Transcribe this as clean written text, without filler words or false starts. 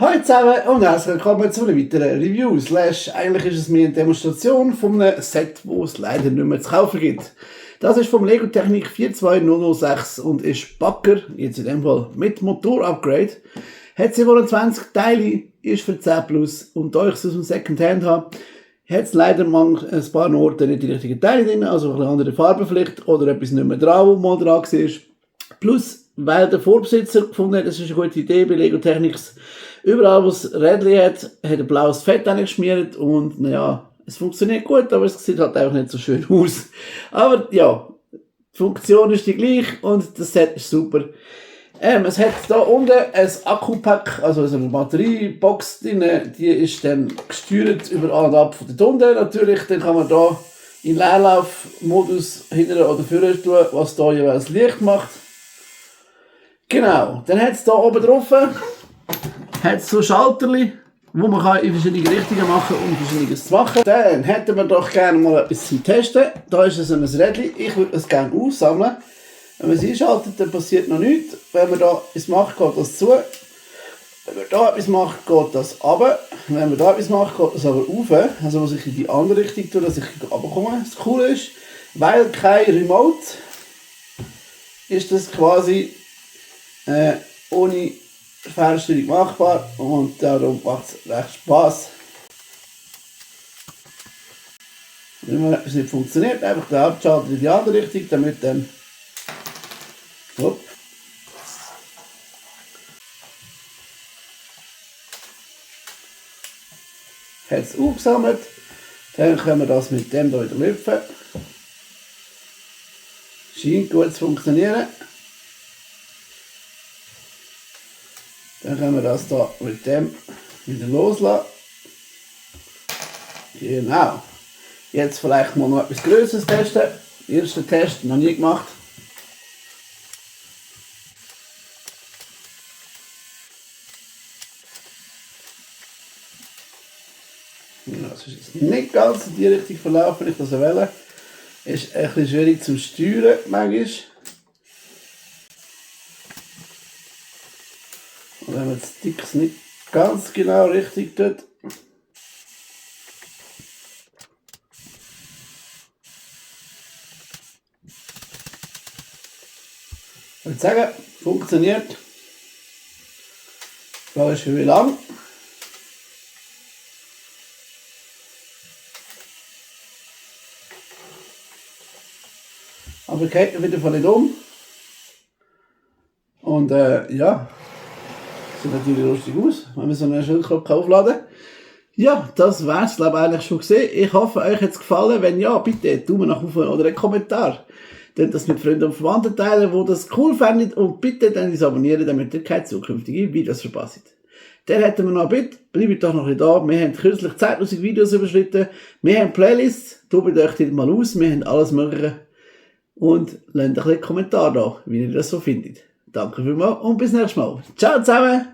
Hallo zusammen und herzlich willkommen zu einer weiteren Review. Eigentlich ist es mir eine Demonstration von einem Set, wo es leider nicht mehr zu kaufen gibt. Das ist vom Lego Technik 42006 und ist Backer, jetzt in dem Fall mit Motor-Upgrade. Hat 27 Teile, ist für 10 Plus und da ich es aus dem Secondhand habe, hat es leider ein paar Orten nicht die richtigen Teile drin, also eine andere Farbe vielleicht oder etwas nicht mehr dran, wo mal dran war. Plus, weil der Vorbesitzer gefunden hat, das ist eine gute Idee bei Lego Technics, überall, wo es Rädchen hat, hat ein blaues Fett geschmiert und naja, es funktioniert gut, aber es sieht halt einfach nicht so schön aus. Aber ja, die Funktion ist die gleiche und das Set ist super. Es hat hier unten ein Akku-Pack, also eine Batteriebox drin, die ist dann gesteuert über An- und Ab von der Tunde natürlich. Dann kann man hier in Leerlaufmodus hinten oder vorne tun, was hier jeweils Licht macht. Genau, dann hat es hier oben drauf so Schalterli, wo man in verschiedene Richtungen machen kann, um verschiedenes zu machen. Dann hätten wir doch gerne mal etwas zum Testen. Da ist es ein Rädchen, ich würde es gerne aussammeln. Wenn man es einschaltet, dann passiert noch nichts. Wenn man da etwas macht, geht das zu. Wenn man da etwas macht, geht das runter. Wenn man da etwas macht, geht das aber rauf. Also muss ich in die andere Richtung tun, dass ich runterkomme. Das Coole ist, weil kein Remote, ist das quasi ohne Fernsteuerung machbar und darum macht es recht Spaß. Wenn man etwas nicht funktioniert, einfach den Hauptschalter in die andere Richtung, damit dann hopp. Hat es aufgesammelt, dann können wir das mit dem hier wieder lüpfen. Scheint gut zu funktionieren. Dann können wir das hier mit dem wieder loslassen. Genau. Jetzt vielleicht mal noch etwas Größeres testen. Erster Test, noch nie gemacht. Das ist jetzt nicht ganz in die Richtung verlaufen, ich das wähle. Ist ein bisschen schwierig zum Steuern manchmal. Und wenn man die Sticks nicht ganz genau richtig tut, ich würde sagen, funktioniert. Die Frage ist für wie lang. Aber geht wieder von nicht um. Und ja. Sieht natürlich lustig aus, wenn man so einen Schildkröte aufladen kann. Ja, das wär's, glaube ich, eigentlich schon gesehen. Ich hoffe, euch hat es gefallen. Wenn ja, bitte Daumen nach oben oder einen Kommentar. Dann das mit Freunden und Verwandten teilen, die das cool fanden. Und bitte dann uns abonnieren, damit ihr keine zukünftigen Videos verpasst. Dann hätten wir noch ein Bitte. Bleibt doch noch ein bisschen da. Wir haben kürzlich 10.000 Videos überschritten. Wir haben Playlists. Tobt euch die mal aus. Wir haben alles Mögliche. Und lasst ein bisschen Kommentar da, wie ihr das so findet. Danke vielmals und bis nächstes Mal. Ciao zusammen!